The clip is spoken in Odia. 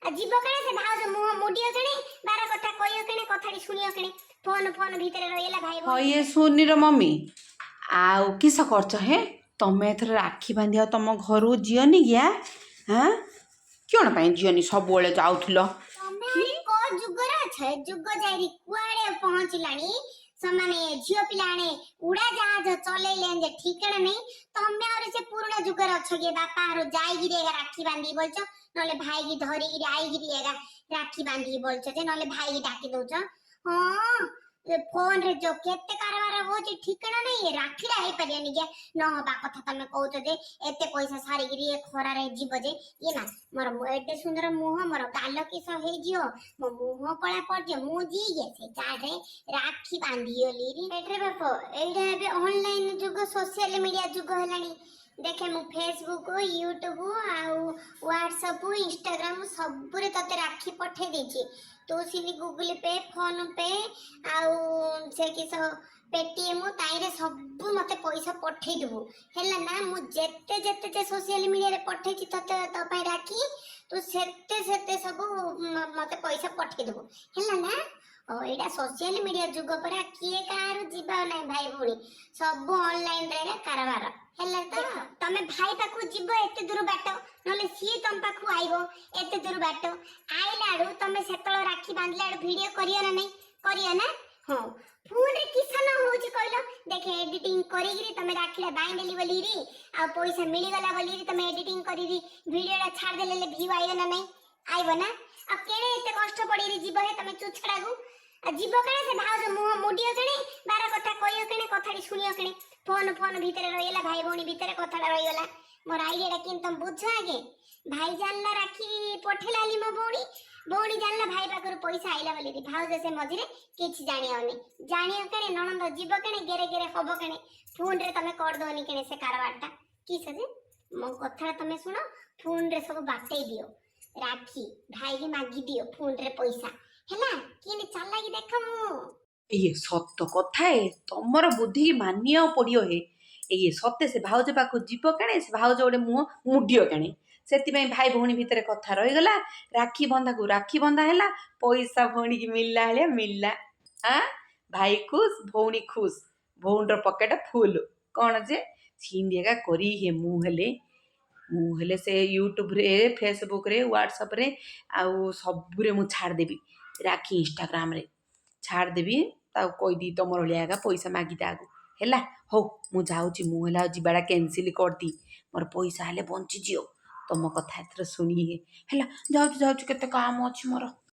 ଆଉ ଯିବ କେଣେ ସେ ଭାଉଜ ମୁହଁ ମୁଡିଅ କେଣେ, ବାର କଥା କହିବ କେଣେ, କଥାଟି ଶୁଣିବ କେଣେ? ଫୋନ ଫୋନ ଭିତରେ ରହିଗଲା ଭାଇ ହଁ। ଭଉଣୀ। ଇଏ ସୁନିର ମମି, ଆଉ କିସ କରୁଛ ହେ ତମେ? ଏଥର ରାକ୍ଷୀ ବାନ୍ଧିବା ତମ ଘରକୁ ଯିଅନି କିଆ? ହାଁ, କ'ଣ ପାଇଁ ଯିଅନି? ସବୁବେଳେ ଯାଉଥିଲ। ତମେ ଆହୁରି କୋଉ ଯୁଗରେ ଅଛ? ଏ ଯୁଗ ଯାଇରି କୁଆଡେ ପହଞ୍ଚିଲାଣି। ସେମାନେ ଝିଅ ପିଲାମାନେ ଉଡାଜାହାଜ ଚଲେଇଲେଣି ଯେ ଠିକଣା ନାହିଁ, ତମେ ଆହୁରି ସେ ପୁରୁଣା ଯୁଗରେ ଅଛ କି? ବାପା ଘରୁ ଯାଇକିରି ଏଗା ରାକ୍ଷୀ ବାନ୍ଧିକି ବୋଲଛ, ନହେଲେ ଭାଇକି ଧରିକିରି ଆଇକିରି ଏଗା ରାକ୍ଷୀ ବାନ୍ଧିକି ବୋଲଛ ଯେ, ନହେଲେ ଭାଇକି ଡାକି ଦଉଛ। ହଁ, ଏ ଫୋନ ରେ ଯୋଉ କେତେ କାରବାର ହଉଛି ଠିକଣା ନାହିଁ, ଏ ରାକ୍ଷୀଟା ହେଇପାରିବନି କି? ନ ହବା କଥା ତମେ କହୁଛ ଯେ ଏତେ ପଇସା ସାରିକିରି ଏ ଖରାରେ ଯିବ ଯେ। ଇଏ ମା, ମୋର ଏତେ ସୁନ୍ଦର ମୁହଁ, ମୋର ଗାଲ କିସ ହେଇଯିବ, ମୋ ମୁହଁ କଳା ପଡିଯିବ। ମୁଁ ଯିଏ ସେ ଗାଡରେ ରାକ୍ଷୀ ବାନ୍ଧିଗଲି ଏଠି। ବାପ, ଏଇଟା ଏବେ ଅନଲାଇନ ଯୁଗ, ସୋସିଆଲ ମିଡିଆ ଯୁଗ ହେଲାଣି। ଦେଖେ, ମୁଁ ଫେସବୁକ୍, ୟୁଟ୍ୟୁବ ଆଉ ହ୍ୱାଟ୍ସଆପ୍, ଇନଷ୍ଟାଗ୍ରାମ ସବୁରେ ତତେ ରାକ୍ଷୀ ପଠେଇ ଦେଇଛି। ତୁ ସିନି ଗୁଗୁଲ ପେ, ଫୋନ ପେ ଆଉ ସେ କିସ ପେଟିଏମ୍, ତାଇରେ ସବୁ ମତେ ପଇସା ପଠେଇ ଦବୁ, ହେଲା ନା? ମୁଁ ଯେତେ ଯେତେ ଯେ ସୋସିଆଲ ମିଡିଆରେ ପଠେଇଛି ତତେ ତୋ ପାଇଁ ରାକ୍ଷୀ, ତୁ ସେତେ ସେତେ ସବୁ ମତେ ପଇସା ପଠେଇ ଦବୁ, ହେଲା ନା? ଓ, ଏଇଟା ସୋସିଆଲ ମିଡିଆ ଯୁଗ ପରା। କିଏ କାହାରୁ ଯିବା ନାହିଁ, ଭାଇ ଭଉଣୀ ସବୁ ଅନଲାଇନ ରେ କାରବାର ହେଲା ତ। ତମେ ଭାଇ ପାଖକୁ ଯିବ ଏତେ ଦୂର ବାଟ, ନହେଲେ ସିଏ ତମ ପାଖକୁ ଆଇବ ଏତେ ଦୂର ବାଟ। ଆଇଲା ଆଡୁ ତମେ ସେତେବେଳେ ରାକ୍ଷୀ ବାନ୍ଧିଲା ଆଡୁ ଭିଡିଓ କରିବ ନା ନାଇଁ? କରିବ ନା? ହଁ, ଫୋନରେ କିସ ନ ହଉଛି କହିଲ ଦେଖେ। ଏଡିଟିଂ କରିକିରି ତମେ ରାକ୍ଷୀଟା ବାନ୍ଧିଦେଲି ବୋଲିରି ଆଉ ପଇସା ମିଳିଗଲା ବୋଲିରି ତମେ ଏଡିଟିଂ କରିକି ଭିଡିଓଟା ଛାଡ଼ିଦେଲେ ଭିଉ ଆଇବ ନା ନାଇଁ? ଆଇବ ନା? ଆଉ କେଣେ ଏତେ କଷ୍ଟ ପଡିକି ଯିବ ହେ ତମେ ଚୁଛଡାକୁ? ଆଉ ଯିବ କେଣେ ସେ ଭାଉଜ ମୁହଁ ମୁଡିଅ କେଣେ, ବାର କଥା କହିବ କେଣେ, କଥାଟି ଶୁଣିବ କେଣେ? ଫୋନ ଫୋନ ଭିତରେ ରହିଗଲା, ଭାଇ ଭଉଣୀ ଭିତରେ କଥାଟା ରହିଗଲା। ମୋର ଆଇଡିଆଟା କେମିତି ତମେ ବୁଝ ଆଗେ। ଭାଇ ଜାଣିଲା ରାକ୍ଷୀ ପଠେଇଲା ମୋ ଭଉଣୀ, ଭଉଣୀ ଜାଣିଲା ଭାଇ ପାଖରୁ ପଇସା ଆଇଲା ବୋଲି। ଭାଉଜ ସେ ମଝିରେ କିଛି ଜାଣିବନି। ଜାଣିବ କେଣେ? ନଣନ୍ଦ ଯିବ କେଣେ? ଗେରେ ଗେରେ ହବ କେଣେ? ଫୋନରେ ତମେ କରିଦବନି କେଣେ ସେ କାରବାରଟା? କି ସେ ମୋ କଥାଟା ତମେ ଶୁଣ, ଫୋନରେ ସବୁ ବାଟେଇ ଦିଅ, ରାକ୍ଷୀ ଭାଇକି ମାଗି ଦିଅ ଫୋନରେ ପଇସା, ହେଲା? କେମିତି ଚାଲାକି ଦେଖ ମୁଁ। ଇଏ ସତ କଥା ଏ, ତମର ବୁଦ୍ଧିକି ମାନିବାକୁ ପଡ଼ିବ ହେ। ଇଏ ସତେ, ସେ ଭାଉଜ ପାଖକୁ ଯିବ କେଣେ? ସେ ଭାଉଜ ଗୋଟେ ମୁହଁ ମୁଡିଅ କେଣେ? ସେଥିପାଇଁ ଭାଇ ଭଉଣୀ ଭିତରେ କଥା ରହିଗଲା। ରାକ୍ଷୀ ବନ୍ଧାକୁ ରାକ୍ଷୀ ବନ୍ଧା ହେଲା, ପଇସା ଭଉଣୀକି ମିଳିଲା ଭଳିଆ ମିଳିଲା। ଆଁ, ଭାଇ ଖୁସ୍, ଭଉଣୀ ଖୁସ୍, ଭଉଣୀର ପକେଟ ଫୁଲ। କ'ଣ ଯେ ସିନ୍ତି ଏକା କରି ହେ। ମୁଁ ହେଲେ ସେ ୟୁଟ୍ୟୁବରେ, ଫେସବୁକରେ, ହ୍ୱାଟ୍ସଆପରେ ଆଉ ସବୁରେ ମୁଁ ଛାଡ଼ିଦେବି ରାକ୍ଷୀ, ଇନଷ୍ଟାଗ୍ରାମରେ ଛାଡ଼ିଦେବି। ତାକୁ କହିଦିଇ ତମର ଭଳିଆ ଏକା ପଇସା ମାଗି ତାକୁ, ହେଲା? ହଉ, ମୁଁ ଯାଉଛି। ମୁଁ ହେଲା ଆଉ ଯିବାଟା କ୍ୟାନସେଲ୍ କରିଦିଏ, ମୋର ପଇସା ହେଲେ ବଞ୍ଚିଯିବ। ତମ କଥା ଏଥର ଶୁଣି ହେଲା, ଯାଉଛି ଯାଉଛି, କେତେ କାମ ଅଛି ମୋର।